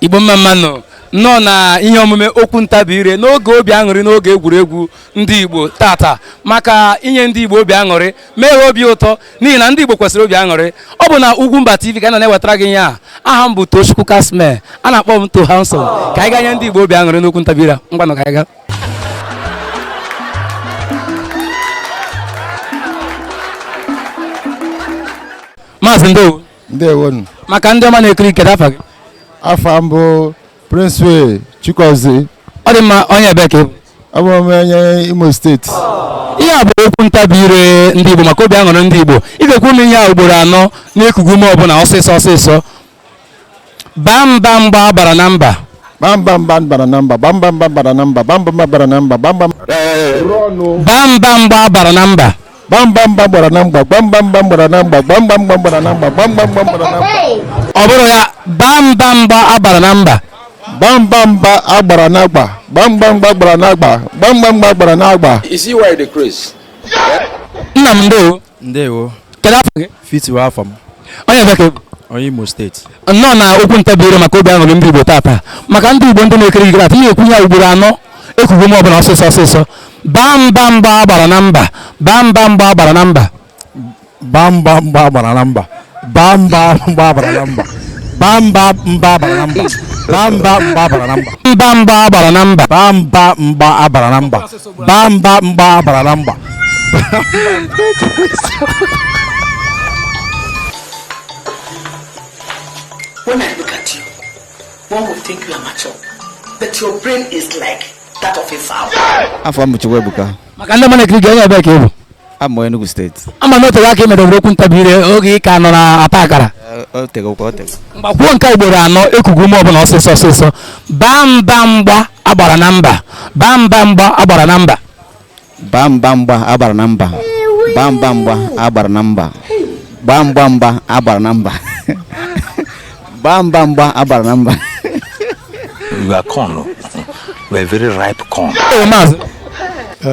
Igbo mma mma nụ nnọọ na ihe omume okwu ntabi ire n'oge obi aṅụrị, n'oge egwuregwu ndị Igbo tata, maka inye ndị Igbo obi aṅụrị, mee ha obi ụtọ, n'ihi na ndị Igbo kwesịrị obi aṅụrị. Ọ bụ na Ugwumba TV ka a na-ewetara gị ihe a. Aha m bụ Tochukwu Kasme, a na-akpọ m To Handsome. Ka anyị gaa nye ndị Igbo obi aṅụrị n'okwu ntabi ire a. Ngwanụ, ka anyị gaa. Maazị, ndewo. Ndewonu. Maka ndị ọma na-ekiri, kedu afa gị? Afa m bụ Prince Chikozie. Ọ dị mma. Onye ebe ka ị bụ? Abụ m onye Imo Steeti. Ihe a bụ okwu ntabi ire ndị Igbo maka obi aṅụrị ndị Igbo. Ị ga-ekwu m ihe a ugboro anọ n'ekugu ume ọbụla, ọsịsọ ọsịsọ. Baa mba mgba bara na mba. Bam bam bam bara na mba, bam bam bam bara na mba, bam bam bam bara na mba, bam bam. Baa mba mgba bara na mba. Bam bam bam bara na mba, bam bam bam bara na mba, bam bam bam bara na mba, bam bam bam bara na mba. Ọ bụrụ ya, baa mba mgba abara na mba. Bam bam ba agbara n'agba, bam bam ba gbara n'agba, bam bam ba gbara n'agba. You see why the craze? Nna m, ndewo. Ndewo. Kedu afa gị? Fitiwa afa m. Onye ebe ka ị bụ? Onye Imo Steeti. Nnọọ na okwu ntabi ire maka obi aṅụrị ndị Igbo tata. Maka ndị Igbo ndị na-ekiri gị tata, ihe ekwu ya ugboro anọ ekugu ume ọbụla, ọsịsọ ọsịsọ. Baa mba mgba gbara na mba. Baa mba mgba gbara na mba. Baa mba mgba gbara na mba, baa mba mgba gbara na mba, baa mba mba gbara na mba, baa mba mgba gbara na mba. Mba mgba gbara na mba. Baa mba mgba agbara na mba, baa mba mgba agbara na mba. When I look at you, one would think you are mature, but your brain is like that of a fowl. Afa m bụ Chukwuebuka. Maka ndị ọma na-ekiri gị, onye ebe ka ị bụ? Abụ m onye Enugu Steeti. Ama m otu aka imedebere okwu ntabi ire oge ị ka nọ na ata akara. O tegokwa, o tego. Mgbakwuo nke ugboro anọ ekugu ume ọbụla, ọsịsọ ọsịsọ. Baa mba mgba agbara na mba. Baa mba mgba agbara na mba. Baa mba mgba agbara na mba, baa mba mgba agbara na mba, baa mgba mgba agbara na mba, baa mba mgba agbara na mba. You are corn. Oh. You are a very ripe corn. Ee, maazị.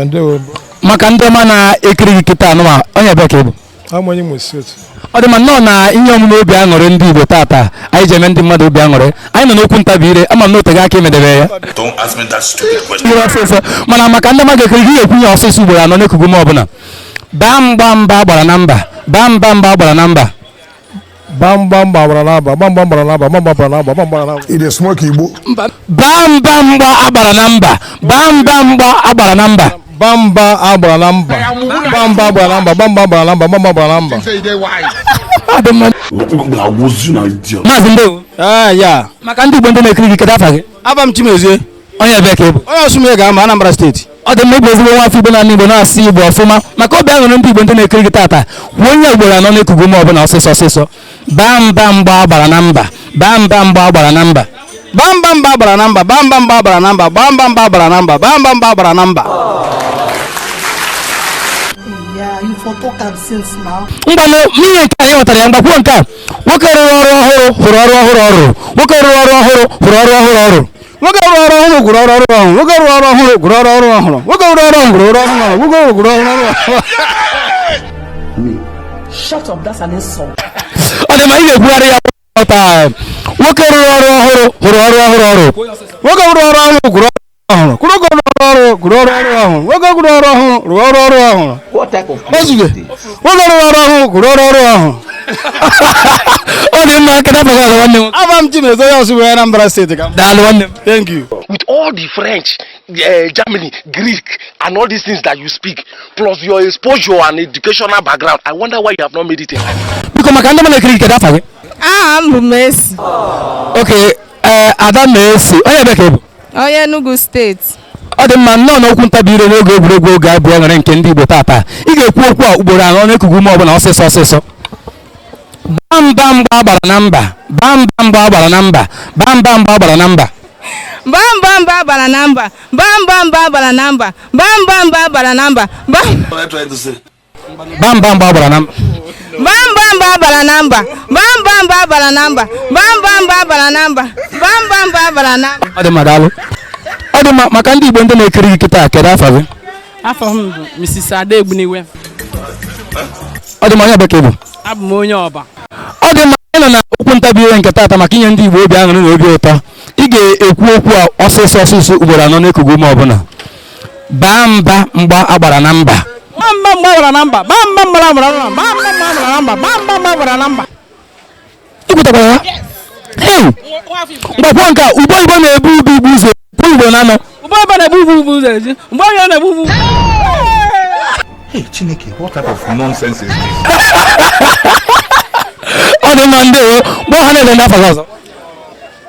Ndewo. Maka ndị ọma na-ekiri gị kịta anụma, onye ebe ka ị bụ? Abụ m onye Imo Steeti. Ọ dị mma. Nnọọ na ihe omume obi aṅụrị ndị Igbo tata anyị ji eme ndị mmadụ obi aṅụrị. Anyị nọ n'okwu ntabi ire. Ama m na otego aka imedebe ya. Don't ask me that stupid question. Ihe ọsịsọ, mana maka ndị ọma ga-ekiri gị, ga-ekwu ya ọsịsọ ugboro anọ n'ekugu ume ọbụla. Baa mgba mba gbara na mba. Baa mba mba gbara na mba. Bam bam gbara n'agba, bam bam gbara n'agba, bam bam gbara n'agba, bam gbara n'agba. Ị dey smoke igbo? Baa mba mgba agbara na mba. Baa mba mgba agbara na mba. Bamba agbara na mba, bamba gbara na mba, bamba gbara na mba, bamba gbara na mba. Ọ dị mma. Maazị, ndewo. Ee, ya. Maka ndị Igbo ndị na-ekiri gị, kedu afa gị? Afa m Chimezie. Onye ebe ka ị bụ? Onye Osumenyi ga-ama, Anambra Steeti. Ọ dị mma. Ịbụ ezigbo nwa afọ Igbo na Igbo na-asụ Igbo ọfụma. Maka obi aṅụrị ndị Igbo ndị na-ekiri gị tata, kwuo onye ugboro anọ n'ekugu ume ọbụla, ọsịsọ ọsịsọ. Baa mba mgba gbara na mba. Baa mba mgba gbara na mba. Baa mba mba gbara na mba, baa mba mba gbara na mba, baa mba mba gbara na mba, baa mba mba gbara na mba. Yeah, you for talk am since now. Mgbanụ n'ihe nke anyị nwetara ya, mgbakwuo nke a. Nwoke rụrụ ọrụ ọhụrụ hụrụ ọrụ ọhụrụ ọ rụrụ. Nwoke rụrụ ọrụ ọhụrụ hụrụ ọrụ ọhụrụ ọ rụrụ. Nwoke rụrụ ọrụ ọhụrụ gwụrụ ọrụ ọrụ ọhụrụ. Nwoke rụrụ ọrụ ọhụrụ gwụrụ ọrụ ọrụ ọhụrụ. Nwoke rụrụ ọrụ ọhụrụ gwụrụ ọrụ ọhụrụ. Nwoke rụrụ ọrụ ọhụrụ. Shut up, that's an insult. Ọ dị mma. Ị ga-ekwugharị ya taa. Nwoke rụrụ ọrụ ọhụrụ hụrụ ọrụ ọhụrụ ọ rụrụ. Nwoke rụrụ ọrụ ọhụrụ gwụrụ ọrụ ọhụrụ. Nwoke rụrụ ọrụ gwụrụ ọrụ ọrụ ọhụrụ. Nwoke rụrụ ọrụ ọhụrụ rụrụ ọrụ ọrụ ọhụrụ. What type of Ozuge. Nwoke rụrụ ọrụ ọhụrụ gwụrụ ọrụ ọrụ ọhụrụ. Ọ dị mma. Kedu afa gị ọzọ, nwanne m? Afa m Chimezie, onye Osumenyi, Anambra Steeti ka m. Daalụ, nwanne m. Thank you. With all the French, Germany, Greek, and all these things that you speak, plus your exposure and educational background, I wonder why you have not made it in life. Biko, maka ndị ọma na-ekiri gị, kedu afa gị? Aha m bụ Messi. Ok, ee, Ada Messi, onye ebe ka ị bụ? Onye Enugu Steeti. Ọ dị mma. Nnọọ n'okwu ntabi ire n'oge egwuregwu oge abụọ nwere nke ndị Igbo tata. Ị ga-ekwu okwu a ugboro anọ n'ekugu ume ọbụla, ọsịsọ ọsịsọ. Baa mba mgba gbara na mba. Baa mba mgba gbara na mba. Baa mba mgba gbara na mba. Baa mba mba gbara na mba. Baa mba mba gbara na mba. Baa mba mba gbara na mba. Baa Baa mba mgba gbara na mba. Baa mba mba gbara na mba. Baa mba mba gbara na mba. Baa mba mba gbara na mba. Baa mba mba gbara na mba. Ọ dị mma, daalụ. Ọ dị mma. Maka ndị Igbo ndị na-ekiri gị kịta, kedu afa gị? Afa m bụ Mrs. Ada Egbuniwe. Ọ dị mma. Onye bekee bụ? Abụ m onye Ọba. Ọ dị mma. Anyị nọ na okwu ntabi ire nke taata maka inye ndị Igbo obi aṅụrị na obi ụtọ. Ga-ekwu okwu a ọsịsọ ọsịsọ ugboro anọ n'ekugu ume ọbụla. Baa mba mgba agbara na mba. Baa mba mgba gbara na mba. Baa mba mgba gbara na mba. Baa mba mgba gbara na mba. Baa mba mgba gbara na mba. Ikwetakwara ya? Hey! Mgbakwa nke a, ube oyibo na-ebu ibu ibu ụzọ kwuo igbo na anọ. Ube oyibo na-ebu ibu ibu ụzọ eji. Mgbe oyibo na-ebu ibu. Hey, Chineke, what type of nonsense is this? Ọ dị mma, ndewo. Gba ọha na-ede ndị afọ gị ọzọ.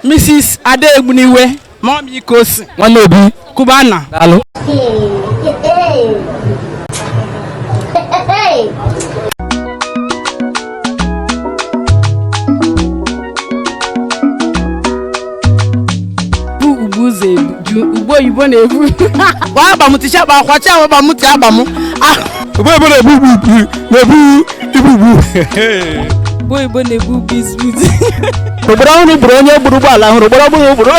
Mrs. Ada Egbuniwe. Mọmi Kosi. Nwanne Obi. Kubana. Daalụ. Bu ugbu ụzọ ebu. Ugbo oyibo na-ebu. Gwa agba m ticha agba kwacha agba m ti agba m. Ube oyibo na-ebu ibu na-ebu ibu ibu. Ugbo oyibo na-ebu biscuit. Ogboro ọhụrụ gburu onye gburu ụgbọala hụrụ ogboro ọhụrụ gburu.